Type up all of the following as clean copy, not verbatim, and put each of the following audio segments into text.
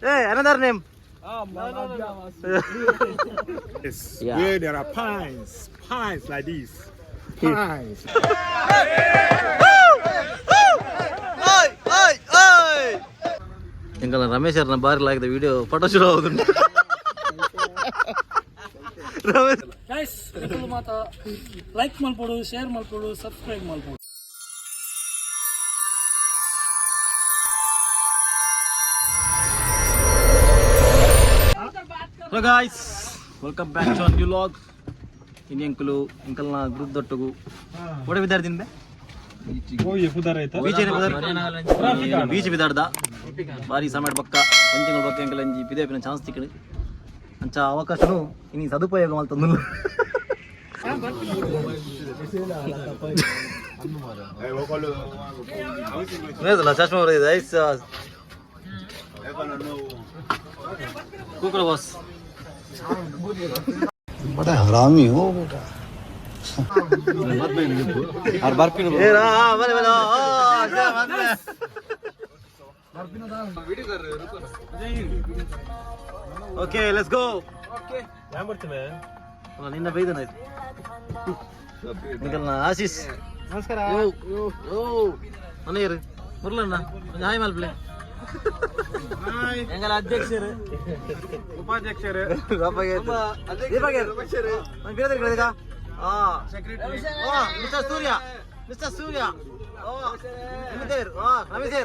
Hey, another name. Yes. Yeah. Where there are pines, pines like this. Pines. ಎಂಕಲ್ಲ Ramesh ಅವ್ರನ್ನ ಬಾರಿ ಲಾಗಿದ video photo ಶುರು ಆಗುದುಂಟು. Ramesh. Guys, ನಿಕುಲು ಮಾತ like ಮಲ್ಪೊಡು, ಶೇರ್ ಮಲ್ಪೊಡು, ಸಬ್ಸ್ಕ್ರೈಬ್ ಮಲ್ಪೊಡು. Hello guys, welcome back to new vlog. ಇನ್ನು ಎಂಕುಲು ಎಂಕಲ್ನ ಗ್ರೂಪ್ ದೊಟ್ಟುಗು ಒಡೆ ವಿದ್ಯಾರ್ಥಿ ಬೇ ಬೀಚ್ ಬೀಚ್ ಬಿದಾಡ್ದ ಭಾರಿ ಸಮಯ ಪಕ್ಕ ಒಂಜಿಂಗಳ ಪಕ್ಕ ಎಂಕಲ್ ಅಂಜಿ ಪಿದೇಪಿನ ಚಾನ್ಸ್ ತಿಕ್ಕಡು. ಅಂಚ ಅವಕಾಶನು ಇನಿ ಸದುಪಯೋಗ ಮಲ್ತೊಂದು. ಚಶ್ಮಾ ಬರೋದು ಐಸ್ ಕೂಕಡ ಬಾಸ್. बड़ा हरामी हो बेटा। ಏ ರಾ, ಬಲೆ ಬಲೆ, ಓ, okay, let's go. ನಿನ್ನ ಬೈದನ ನಿಕಲ್ನ ಆಶೀಶ್. ನಮಸ್ಕಾರ. ಓ ಅಣ್ಣಯ್ಯರು, ಮುರ್ಲಣ್ಣ, ಒಂದು ಹಾಯ್ ಮಲ್ಪ್ಲೆ. ಎಂಗಲ ಅಧ್ಯಕ್ಷರು, ಉಪಾಧ್ಯಕ್ಷರು. Mister Surya, mister Surya, oh Ramesh, oh Ramesh.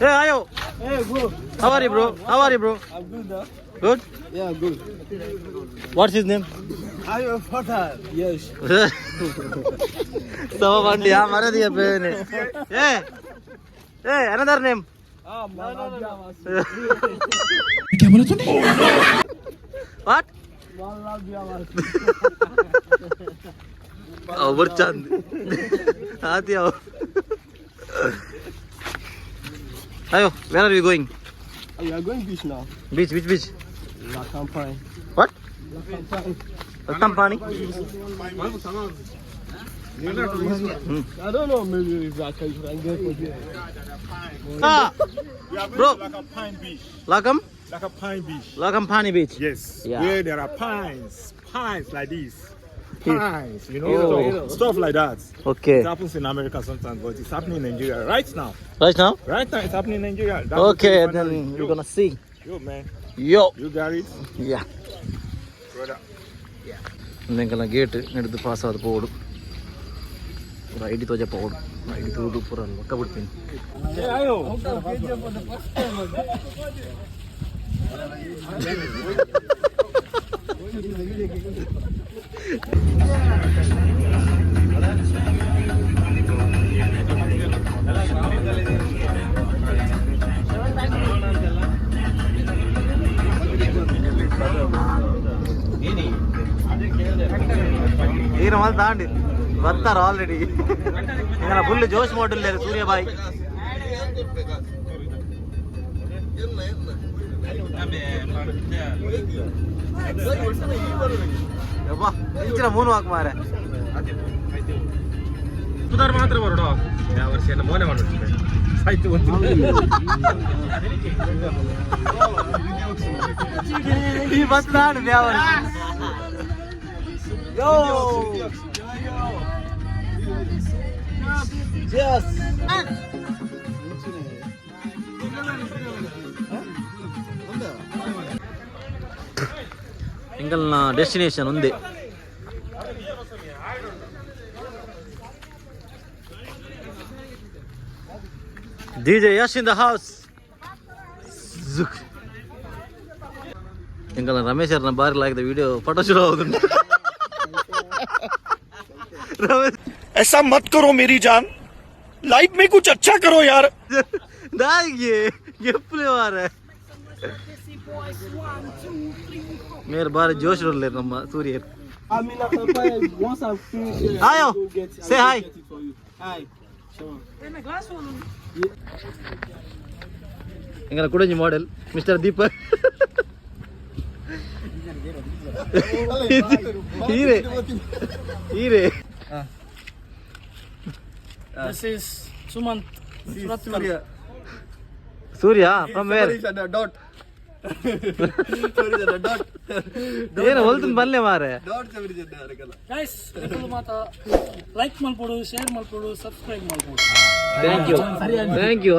Hey, ayo. Hey bro. How are you, bro? How are you, bro? I'm good. Good? Yeah, good. What's his name? I'm your father. Yes. ಸವ ಬಂಡಿ ಆ ಮರದಿಯ ಬೇನೆ. ಏ ಏ, another name. No, no, no. What? Our Chand ಆತಿ ಅವ. ಅಯ್ಯೋ, where are you going? We are going beach now. Beach, which beach? La Campagne. What? La Campagne. Kampani. I don't know, maybe if I can get for there. We are going Bro. To like a pine beach. ಲಾಕಮ್ Like a pine beach. Lakampani beach. Yes. Yeah. Where there are pines, pines like this. Pines, Oh. stuff like that. Okay. It happens in America sometimes, but it's happening in Nigeria right now. Right now. Right now, it's happening in Nigeria. That okay, was then finally. We Yo, gonna see. Yo, man, yo. You got it, yeah. Brother. ಎಂಕಲ್ನ gate ನಡೆದು pass ಆದ ಪೋಡು, ಪೂರ ID ತೋಜ ಪೋಡು, ID ತೂದು ಪೂರ ಲೊಕ್ಕ ಬಿಡ್ತೀನಿ. Ayo. ಈರ ಮಲ್ತ ತಾಂಡಿ ಬರ್ತಾರ already. ಇಂಗನ full ಜೋಶ್ ಮಾಡಲ್ ಸೂರ್ಯಬಾಯಿ. ಯಬ್ಬಾ, ಇಂಚಿನ moon ಹಾಕ್ ಮಾರೆ. ಪುದಾರ್ ಮಾತ್ರ ಬರೋಡು. ಯಾವ ವರ್ಷ ಏನ ಮೋನೆ ಮಾಡ್ಬಿಡ್ತೀನಿ ಆಯ್ತು. ಈ ಬಸ್ ತಾಂಡಿ ಯಾವ. ಯೋ. Yes. ಎಂಗಲ್ನ destination ಒಂದೇ. DJ Yash in the house. ಜುಕ್. ಎಂಕಲ್ನ Ramesh ಅವ್ರನ್ನ ಬಾರಿ ಲಾಗಿದ ವಿಡಿಯೋ ಫೋಟೋ ಶುರು ಆಗುದುಂಟು. ರಮೇಶ್. ऐसा मत करो मेरी जान, लाइफ में कुछ अच्छा करो यार। ದಾಯಿಗೆ ಎಪ್ಪಲೆ ವಾರ ಮೇರ್ ಬಾರಿ ಜೋಶ್ ಉಲ್ಲೇರ್ ನಮ್ಮ ಸೂರ್ಯರ್. I'm in La Campagne. Once I'm finished here, Ayo, I'll go get it. I'll say go hi. get it for you. Hi. Sure. ಎಂಗಲ ಕುಡಂಜಿ ಮಾಡೆಲ್ ಮಿಸ್ಟರ್ ದೀಪಕ್. ಹೀರೆ ಹೀರೆ. This is Sumanth Surathkal. Surya from where? Dot. ಏನು ಹೊಲ್ತನ್ ಬಲ್ಲೆ ಮಾರೆ. Guys, ನಿಕುಲು ಮಾತ like ಮಲ್ಪೊಡು, ಶೇರ್ ಮಲ್ಪೊಡು, ಸಬ್ಸ್ಕ್ರೈಬ್ ಮಲ್ಪೊಡು. Thank you, thank you.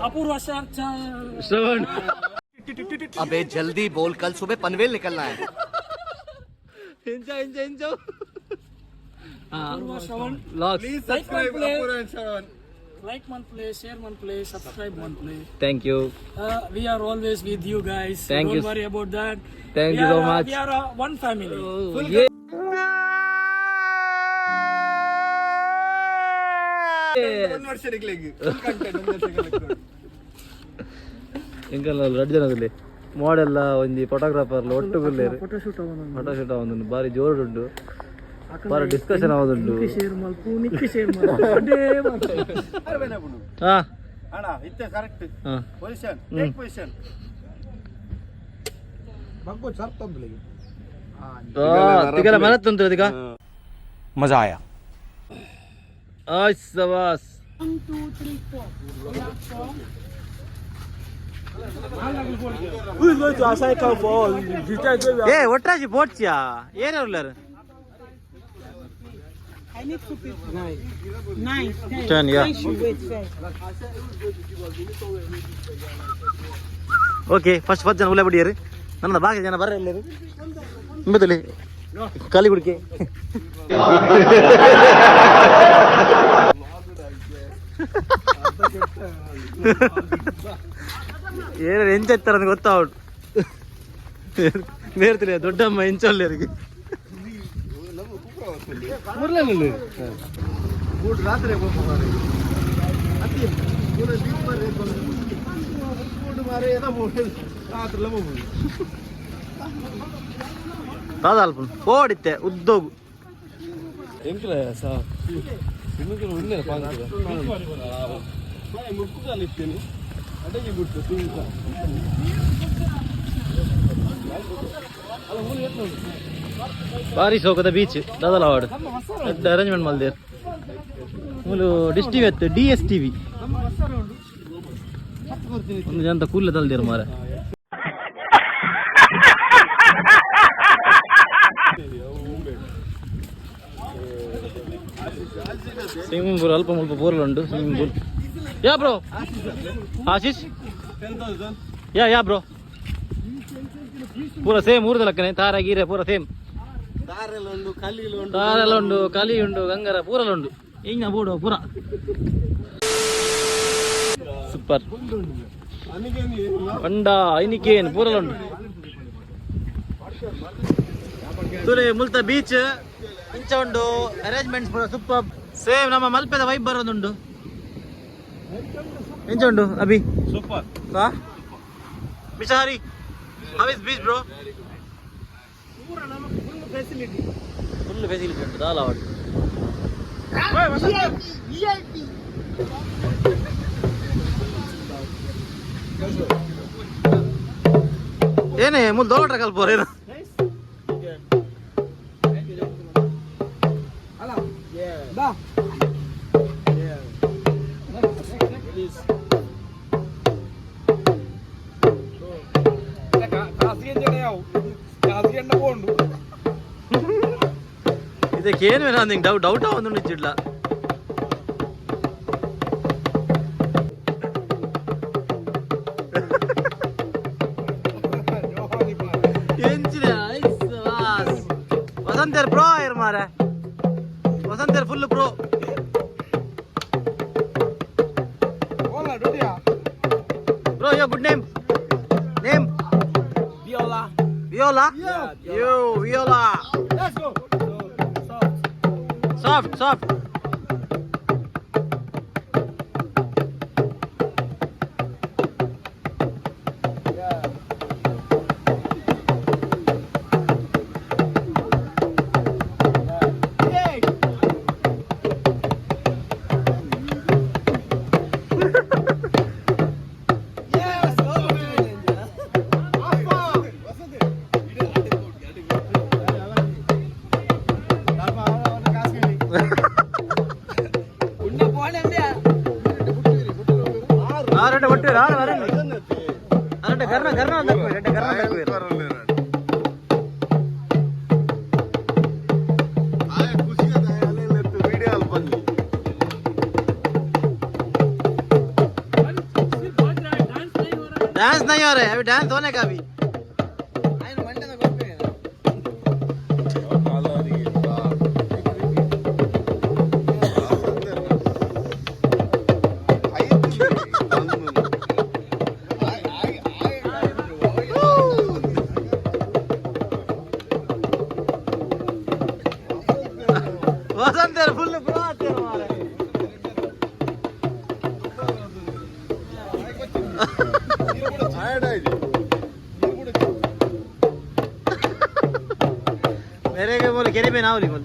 Apoorva Shravan. अबे जल्दी बोल, कल सुबह पनवेल निकलना है. ಎಂಜ ಎಂಜ ಎಂಜ. ಅಪೂರ್ವ ಶ್ರವಣ್. ಲಾಕ್ಸ್. ಲೈಕ್ ಲೈಕ್ ಮನ್ಪ್ಲೆ, ಶೇರ್ ಮನ್ಪ್ಲೆ, ಸಬ್ಸ್ಕ್ರೈಬ್ ಮನ್ಪ್ಲೆ. Thank you. We are always with you guys. Thank Don't you. Worry about that. Thank We you so are, much. We are one family. ಎಂಕಲ್ ರಡ್ಡ್ ಜನದಲ್ಲಿ ಮಾಡೆಲ್ಲ ಒಂಜಿ ಫೋಟೋಗ್ರಾಫರ್ ಒಟ್ಟು ಗುಲ್ಲೇರು ಫೋಟೋಶೂಟ್ ಫೋಟೋಶೂಟ್ ಆವೊಂದುಂಡು. ಬಾರಿ ಜೋರುಡುಂಡು, ಬಾರಿ ಡಿಸ್ಕಷನ್ ಆವೊಂದುಂಡು. ಶೇರ್ ಮಲ್ಪು, ನಿಕ್ಕಿ ಶೇರ್ ಮಲ್ಪು, ಅದೇ ಮಲ್ಪು. ಹಾ. ಅಣ್ಣ, ಇತ್ತೆ ಕರೆಕ್ಟ್. ಹಾ. Position, take position. ತಿಗಲ ಮನತ್ತುಂತು ತಿಗ. मजा आया. ಆಯ್ ಸವಾಸ್. 1 2 3 4. We are four. ಏ ಒಟ್ರಾಜಿ ಬೋಟ್ಸ್ಯಾ ಏನಾರು? I need two people. 9, 10. 10, yeah. 10 should wait first. Okay, first first ಜನ ಉಲ್ಲ ಬಿಡಿಯರು. ನನ್ನ ಬಾಕಿ ಜನ ಬರ್ರ ಎಲ್ಲರು ನಿಮ್ಮದಲ್ಲಿ ಖಾಲಿ ಕುಡಿಕೆ. ಏನು ಎಂಚ ಅಂತ ಗೊತ್ತಾವಡು ನೇರ್ತಿಲ್ಲ ದೊಡ್ಡಮ್ಮ ಎಂಚೊಲ್ಲೇರಿಗೆ. ದಾದಾಲ್ಪುನ್ ಓಡಿತ್ತೆ ಉದ್ದೋಗು. ಬಾರಿ ಸೋಕದ ಬೀಚ್ ದಾದಲವಾಡು. ದೊಡ್ಡ ಅರೇಂಜ್ಮೆಂಟ್ ಮಲ್ದೇರ್ ಮೂಲು. ಡಿಶ್ ಟಿವಿ ಅತ್ತು, D S TV. ಒಂದು ಜನ ಕೂಡಲೇ ತಲ್ದೇರು ಮಾರ. ಸ್ವಿಮ್ಮಿಂಗ್ ಪೂಲ್ ಅಲ್ಪ ಮುಲ್ಪ ಪೂರಲ್ ಉಂಟು swimming pool. Yeah bro, Ashish, yeah yeah bro. ಪೂರ ಸೇಮ್ ಊರದ ಲಕ್ಕನೆ, ತಾರ ಗೀರೆ ಪೂರ ಸೇಮ್. ತಾರೆಲ್ಲ ಉಂಡು, ಕಲಿ ಉಂಡು, ಗಂಗರ ಪೂರಲ್ಲ ಉಂಡು. ಇಂಗ ಬೋಡು ಪೂರ ಸೂಪರ್. ಬಂಡ ಐನಿಕೇನ್ ಪೂರಲ್ಲ ಉಂಡು. ತುಲೆ ಮುಲ್ತ ಬೀಚ್ ಇಂಚ ಉಂಡು. ಅರೇಂಜ್ಮೆಂಟ್ಸ್ ಪೂರ ಸೂಪರ್. ಸೇಮ್ ನಮ್ಮ ಮಲ್ಪೆದ ವೈಬ್ ಬರೋದುಂಡು. ಎಂಚ ಉಂಡು ಅಭಿ? ಸೂಪರ್. ಹಾ mister Hari, how is beach bro? Full facility ಉಂಟು ದಾಲ ಅವಡು. ಏನೇ ಮುಲ್ ದೋಟ್ರ ಕಲ್ಪೋರ್ ಏನು? ಉಂಡು. ಇದಕ್ಕೆ ಏನು ನಿಂಗೆ ಡೌಟ್ ಡೌಟ್ ಒಂದು ಇಚ್ಚಿಡ್ಲ. ಎಂಚಿನ ವಸಂತರ್ ಪ್ರೋ ಆಯ್ರು ಮಾರೆ. ವಸಂತರ್ full pro. Bro, yo good name, name? Viola. Viola. Yo Viola. Soft soft. ಆರಡ್ಡೆ ಒಟ್ಟು ಆರು ವರನಿ ಅರಡ್ಡೆ ಕರ್ಣ ಕರ್ಣ ತక్కుವೆ ಎಡ್ಡೆ ಕರ್ಣ ತಕ್ಕುವೆ. डांस नहीं हो रहा है अभी, डांस होने का अभी। वसंत फुल प्रो आते हमारे। मेरे के बोले केरे पे ना बोली बोल।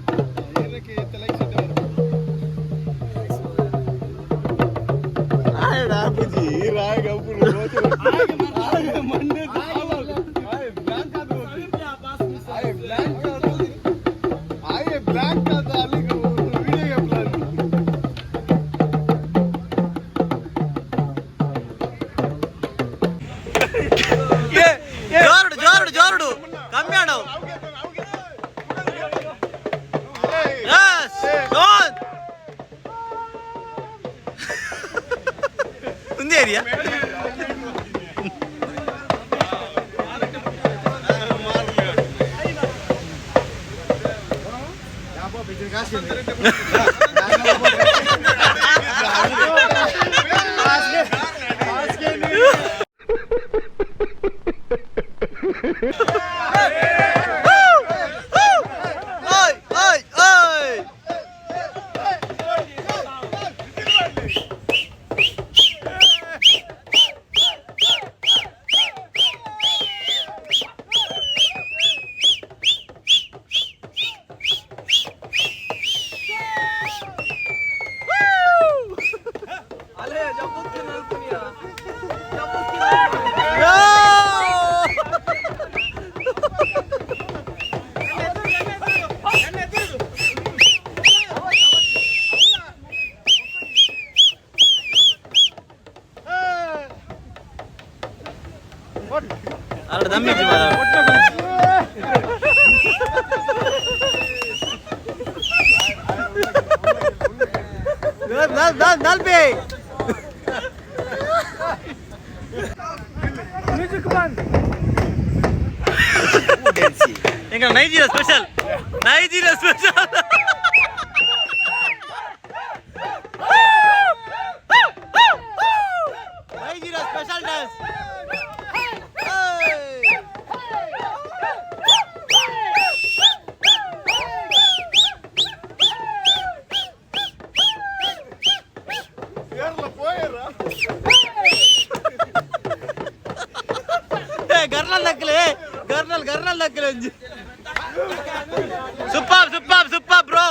ಜೋರುಡು ಜೋರುಡು ಜೋರುಡು ಕಮ್ಮಿ ಆಡವು. Yes, go on. ఉంది area. ఓయ్ ఓయ్ ఓయ్. ಅರಡ ದಮ್ಮಿಜ್ಜಿ ಮಾರ. ನಲ್ ನಲ್ ನಲ್ಬಿ. ಎಂಗ Nigeria special, Nigeria special. Nigeria special dance. ಗರ್ನಲ್ ನಕ್ಕಲೆ, ಗರ್ನಲ್ ಗರ್ನಲ್ ನಕ್ಕಲೆ. Super super super bro.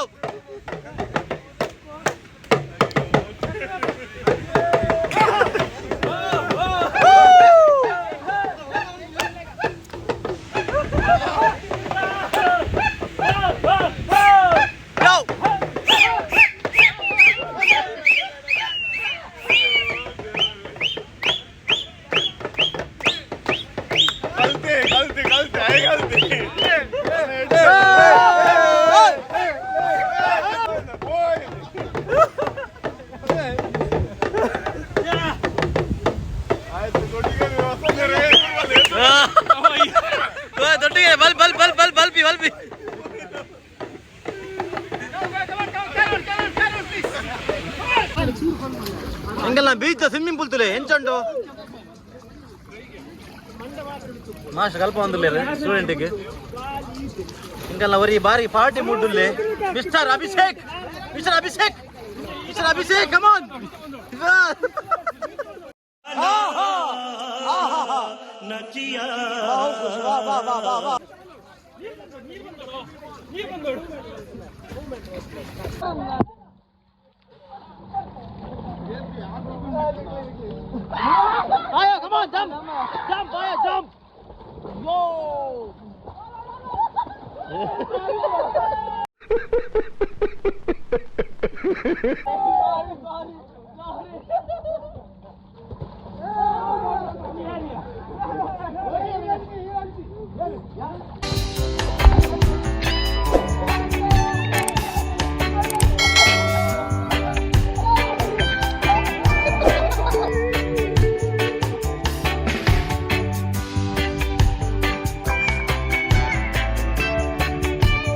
Go! ಗಲ್ತಿ ಗಲ್ತಿ ಗಲ್ತಿ ಗಲ್ತಿ. ದೊಡ್ಡಿಗೆ ಬಲ್ ಬಲ್ ಬಲ್ ಬಲ್ pulpy pulpy. ಎಂಗಲ್ಲ beach swimming pool ತುಲೆ ಎಂಚುಂಡು mast ಕಲ್ಪ ಒಂದುಲ್ಲೇರು ಸ್ಟೂಡೆಂಟಿಗೆ. ಎಂಗಲ್ಲ ಒರಿ ಬಾರಿ party ಮೂಡುಲ್ಲೆ. Mister Abhishek, mister Abhishek, mister Abhishek, come on. Aya, come on, jump, jump, Aya, jump. Whoa.